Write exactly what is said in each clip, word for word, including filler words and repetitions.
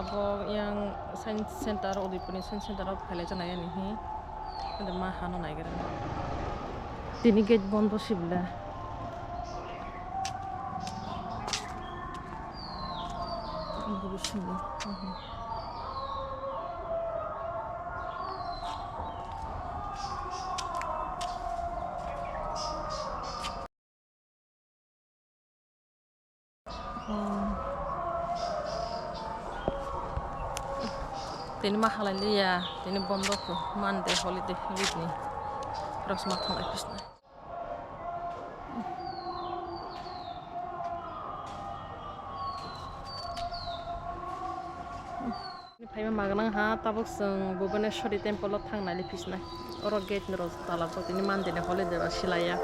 Bo yang science center, Udaipurni science center o phailai jana yani hi. Ande ma hano naigra. Tini gate bondo sibla. Tini ma halai liya, tini bondo kho, Monday holiday, week ni. Rosma thanglai pisna. Phaima magnang ha, tabuk chwng Bhubaneswari temple o thang nai phisnai. Oro gate ni rok tala rok tini Monday ni holiday ba silaiya.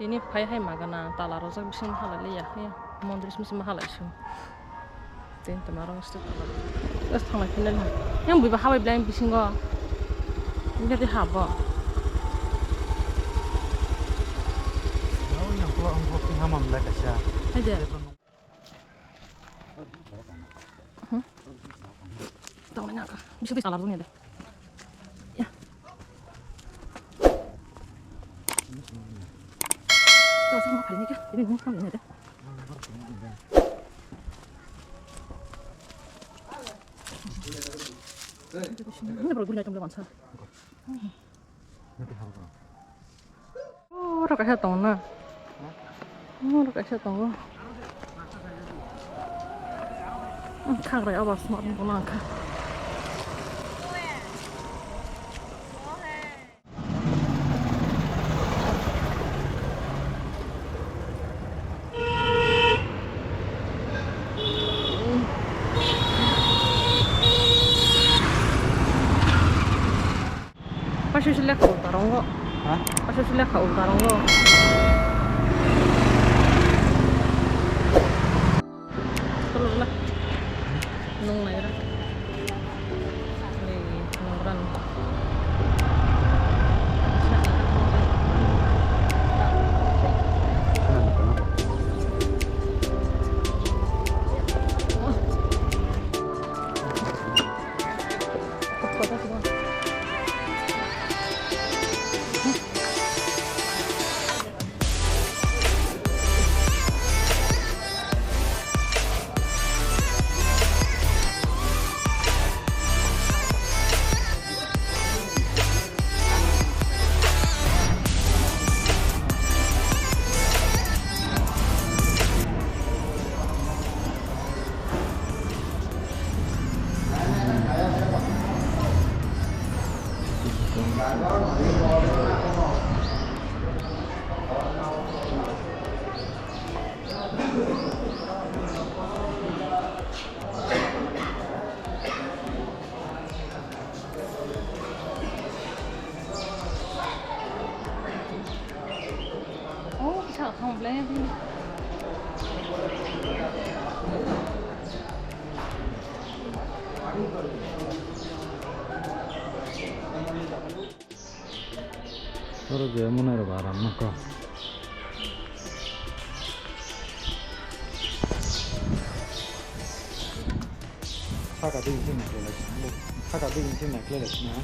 Tini phai hai magana tala rojak bising halai liya, he mondir bising halai su. Tini toma rong sto tala. Es thanglai philai la. Yang buiba habai blang bisingo. Ini tadi habo. Yang pulo ang kopi hamam lai kaisa. Hai de. Hmm? Tong na ka. Bisa di salar dunia deh. Ya. Tuh sama kali ini kan. Ini ini kali ini deh. Ini baru guna jam delapan sa. Oro kaisa tongo na. Oro kaisa tongo. Khagrai obo sma tongna kha. Paisa sile kha ulta rongo. Ha? Paisa sile kha ulta rongo. Tolo la. Nung nai ra. Ni nung ran. Oh, bisa kamu beli. Oro je mwnai rok aram nokha. Saka digi se naikhe lai sina. Saka digi se naikhe lai sina.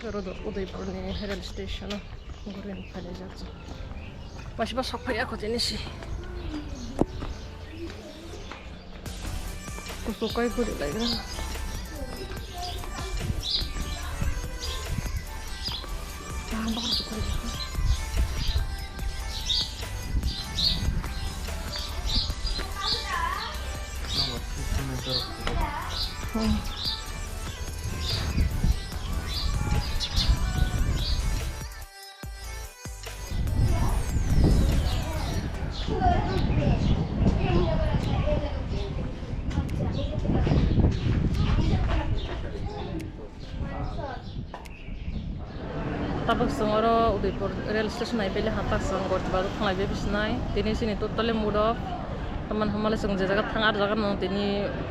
Oro do Udaipurni rail station-o guri phailaijak. Masiba sokphaiya kho tini si. Kusukai guri lai. Ah, bakar kusukai. Hmm. Tabuk chwng oro Udaipur rail station hai bele ha, tak chwng Gorjibaro thanglai bai bisinai. Tini chini totally mood off. Tamani hwnmale chwng je jaga thang, ar jaga no tini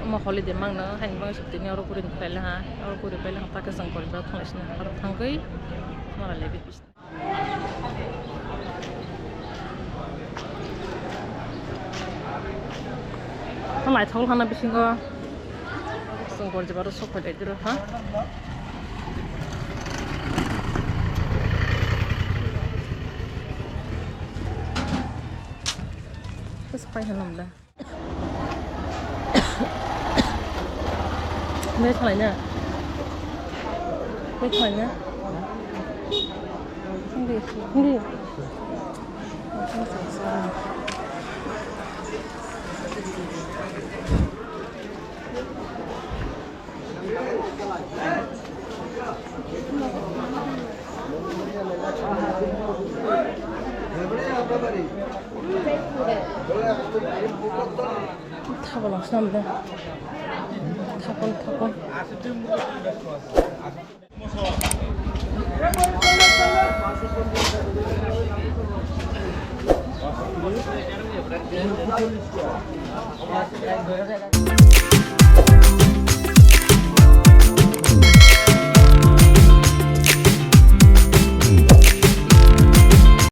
omo holiday mangno, haini bagwi chwng tini oro guri phailaha, oro guri phailaha, tak chwng Gorjibaro thanglai sini, oro thangwi mara lai bai bisinai. Naithok hana bisingo chwng Gorjibaro sok phai lai diro ha. Bwswk pai hwnam da. Bai khlai na. Bai khlai na. Hindi, hindi. Thabolong swnam de. Thapon, thapon.